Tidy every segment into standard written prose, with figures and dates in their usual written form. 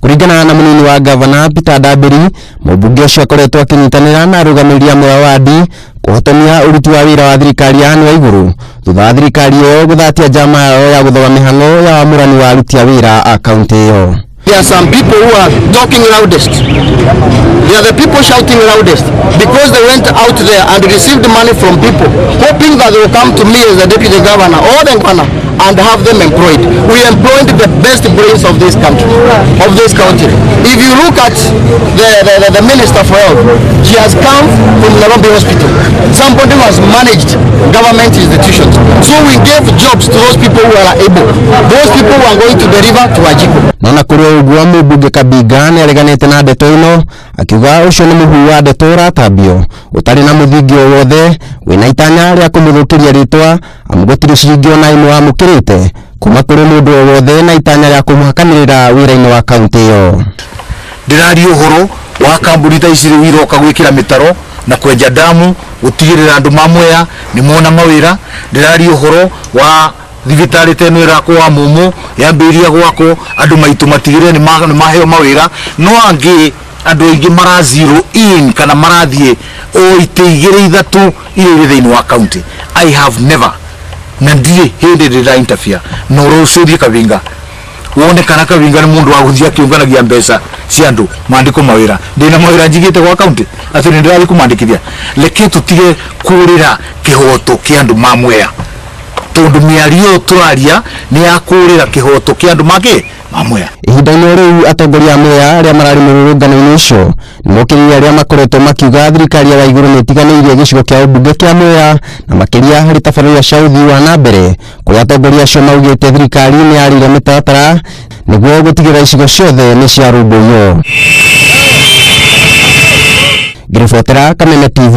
Kũringana na mũnini wa gavana Peter Ndambĩri, mũmbunge ũcio akoretwo akĩnyitanĩra na arũgamĩrĩri amwe a wadi kũhotomia ũruti wa wĩra wa thirikari ya anũ a igũrũ thutha wa thirikari ĩyo gũthatia njama yao ya gũthoga mĩhang'o ya wamũrani wa aruti a wĩra a kaunti ĩyo. There are some people who are talking loudest. They are the people shouting loudest because they went out there and received money from people, hoping that they will come to me as the deputy governor or the governor and have them employed. We employed the best brains of this country, of this country. If you look at the minister for health, she has come from Nairobi Hospital. Somebody who has managed government institutions. So we gave jobs to those people who are able, those people who are going to deliver to Wanjiku. No na kũrĩ ũguo, mũmbunge Kabinga nĩ areganĩte na ndeto ĩno, akiuga ũcio nĩ mũhu wa ndeto ũratambio ũtarĩ na mũthingi o wothe wĩna itanya rĩa kũmũthũkĩria rĩtwa, amu gũtirĩ ciringi ona ĩmwe wamũkĩrĩte kuma kũrĩ mũndũ o wothe na itanya rĩa kũmũhakanĩrĩra wĩra-inĩ wa kaunti ĩyo. Ndĩraria ũhoro wa kambuni ta ici rĩu iroka gwĩkĩra mĩtaro na kwenja damu gũtigĩrĩra andũ ma Mwea nĩ mona mawĩra. Ndĩraria ũhoro wa thibitarĩ ta ĩno ĩrakwo wa Mumu, yambĩrĩria gwakwo, andũ maitũ matigĩrĩre nĩ maheo mawĩra. No angĩ andũ aingĩ mara zero in kana marathiĩ o itĩ igĩrĩ ithatũ iria irĩ thĩinĩ wa county. I have never na ndirĩ hĩndĩ ndĩra interfere na ũrũcũrie Kabinga wone kana Kabinga nĩ mũndũ wa gũthiĩ akĩũnganagia mbeca cia andũ mandĩkwo mawĩra. Ndĩna mawĩra njigĩte gwa county atĩ nĩ ndĩrathiĩ kũmandĩkithia. Reke tũtige kũrĩra kĩhoto kĩa andũ ma Mwea, tondũ mĩario ĩyo tũraria nĩ ya kũrĩra kĩhoto kĩa andũ make ma Mwea. Ihinda-inĩ rĩu, atongoria a Mwea arĩa mararĩ mũrũrũngano-inĩ ũcio nĩmokĩrĩire arĩa makoretwo makiuga thirikari ya Waiguru nĩ ĩtiganĩirie gĩcigo kĩa ũmbunge kĩa Mwea, na makĩria harĩ tabarĩra cia ũthii wa na mbere, kũrĩa atongoria acio maugĩte thirikari nĩ yarĩire mĩtaratara nĩguo gũtigĩrĩra icigo ciothe nĩ ciarũmbũiyo. Ngĩribotera Kameme TV,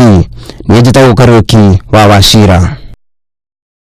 niĩ njĩtagwo Kariũki wa Wachira.